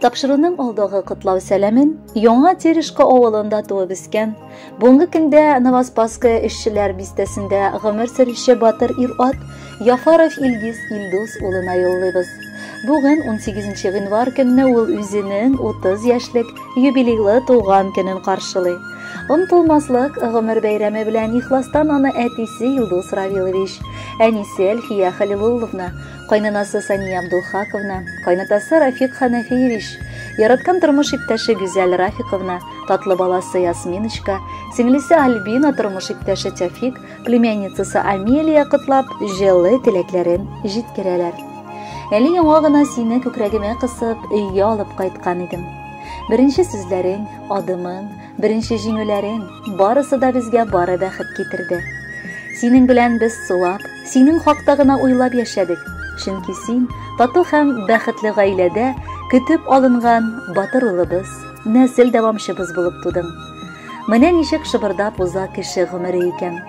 Тапшыруның алдагы котлау сәламен Яңа Терешка авылында туып үскән, бүгенге көндә Новоспасское эшчеләр бистәсендә гомер сөрүче батыр ир-ат Яфаров Илгиз Илдус улына юллыйбыз. Бүген 18 гыйнвар көнне ул үзенең 30 яшьлек юбилейлы туган көнен каршылый. Онытылмаслык гомер бәйрәме белән ихластан аны әтисе Илдус Равилович, әнисе Әлфия Халилулловна, кайнанасы Сания Абдулхаковна, кайнатасы Рафик Ханафиевич, яраткан тормыш иптәше Гүзәл Рафиковна, татлы баласы Ясминочка, сеңлесе Альбина, тормыш иптәше Тәфик, племянницасы Амелия котлап, җылы теләкләрен җиткерәләр. Әле яңа гына сине күкрәгемә кысып, өйгә алып кайткан идем. Беренче сүзләрең, адымың, беренче җиңүләрең, барысы да безгә бары бәхет китерде. Синең белән без сулап, синең хакта гына уйлап яшәдек. Чөнки син тату һәм бәхетле гаиләдә көтеп алынган батыр улыбыз, нәсел дәвамчыбыз булып тудың. Менә ничек шыбырдап уза кеше гомере икән.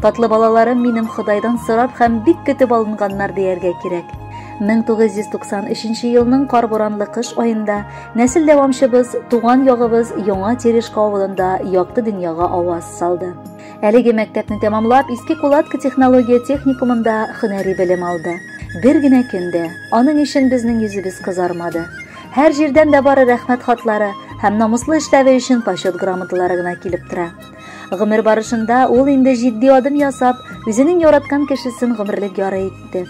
Татлы балаларым минем Ходайдан сорап һәм бик көтеп алынганнар дияргә кирәк. 1993 елның кар-буранлы кыш аенда нәсел дәвамчыбыз туган ягыбыз Яңа Терешка авылында якты дөньяга аваз салды. Әлеге мәктәпне тәмамлап, Иске Кулатка технология техникумында һөнәри белем алды. Бер генә көндә аның өчен безнең йөзебез кызармады. Һәр җирдән дә бары рәхмәт хатлары һәм намуслы эшләве өчен почет грамоталары гына килеп тора. Гомер барышында ул инде җитди адым ясап, үзенең яраткан кешесен гомерлек яры итте.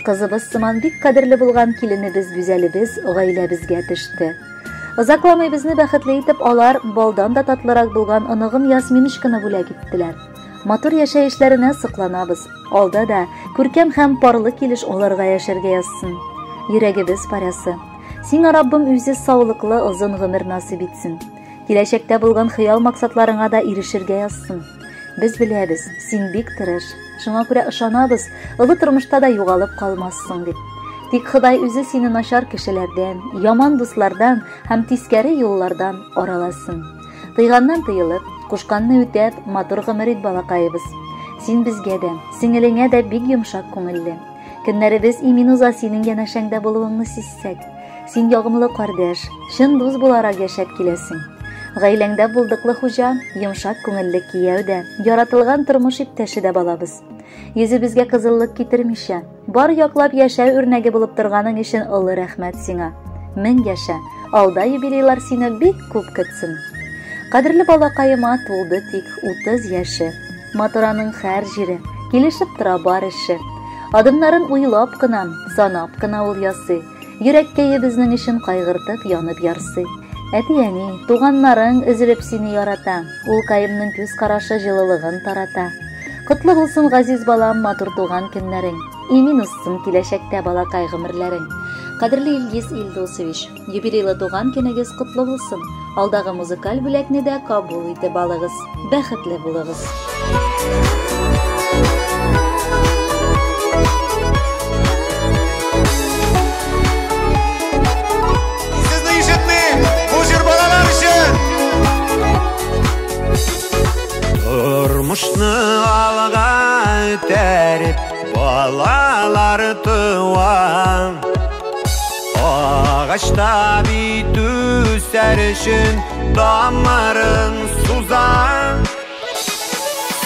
Кызыбыз сыман бик кадерле булган киленебез Гүзәлебез гаиләбезгә төште. Озакламый безне бәхетле итеп алар балдан да татлырак булган оныгым Ясминочканы бүләк иттеләр. Матур яшәешләренә сокланабыз. Алда да күркәм һәм парлы килеш аларга яшәргә язсын. Йөрәгебез парасы. Сиңа Раббым үзе саулыклы озын гомер насыйп итсен. Киләчәктә булган хыял максатларыңа да ирешергә язсын. Без беләбез, син бик тырыш. Шуңа күрә ышанабыз, олы тормышта да югалып калмассың дип. Тик Ходай үзе сине начар кешеләрдән, яман дуслардан һәм тискәре юллардан араласын. Тыйганнан тыелып, кушканны үтәп, матур гомер ит, балакаебыз. Син безгә дә, сеңелеңә дә бик йомшак күңелле. Көннәребез имин уза синең янәшәңдә булуыңны сизсәк. Син ягымлы кардәш, чын дус буларак яшәп киләсең. Гаиләңдә булдыклы хуҗа, йомшак күңелле кияү дә, яратылган тормыш иптәше дә балабыз. Йөзебезгә кызыллык китермичә, бар яклап яшәү үрнәге булып торганың өчен олы рәхмәт сиңа. Мең яшә, алда юбилейлар сине бик күп көтсен. Кадерле балакаема тулды тик 30 яше. Матураның һәр җире, килешеп тора бар эше. Адымнарын уйлап кына, санап кына ул ясый. Йөрәккәебезнең өчен кайгыртып янып ярсый. Әти-әни, туганнарың өзелеп сине ярата. Улкаемның күз карашы җылылыгын тарата. Котлы булсын, газиз балам, матур туган көннәрең. Имин узсын киләчәктә балакай гомерләрең. Кадерле Илгиз Илдусович, юбилейлы туган көнегез котлы булсын. Алдагы музыкаль бүләкне дә кабул итеп алыгыз. Бәхетле булыгыз. Сезне ишетмим! Бу җыр балалар өчен! Тормышны алга этәреп, балалар туа. Агачта бит үсәр өчен тамырын суза.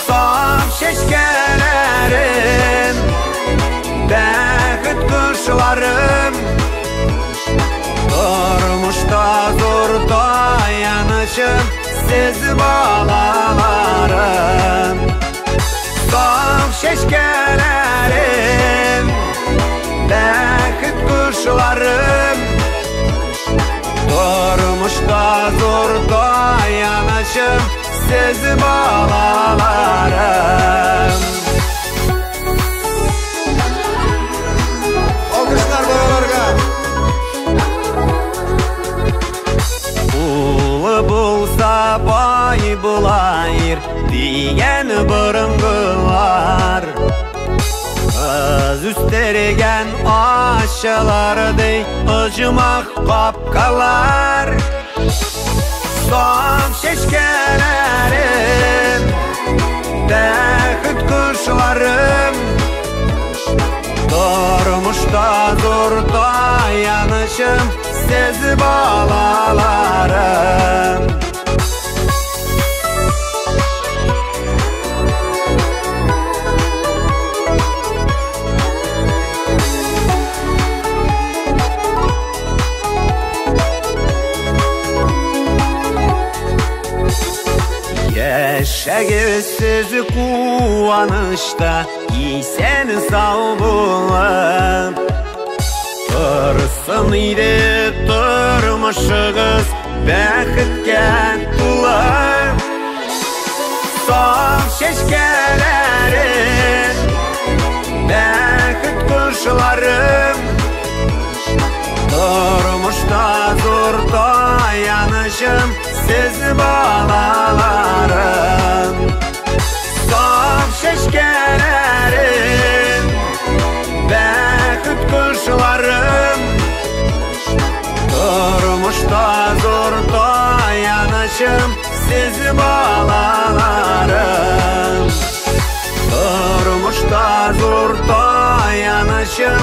Саф чәчкәләрем, бәхет кошларым, тормышта зур таянычым сез балаларым. Саф чәчкәләрем, бәхет кошларым, тормышта зур таянычым сез балаларым. Алкышлар балаларга! Улы булса бай була ир дигән борынгылар. Кыз үстергән ачылардай оҗмах капкалар. Саф чәчкәләрем, бәхет кошларым, тормышта зур таянычым сез балаларым. Яшәгез сез куанычта, исән сау булып. Торсын иде тормышыгыз бәхеткә тулы. Саф чәчкәләре, бәхет кошларым. Тормышта зур таянычым сез балаларым. Саф чәчкәләрем, бәхет кошларым. Тормышта зур таянычым сез балаларым. Тормышта зур таянычым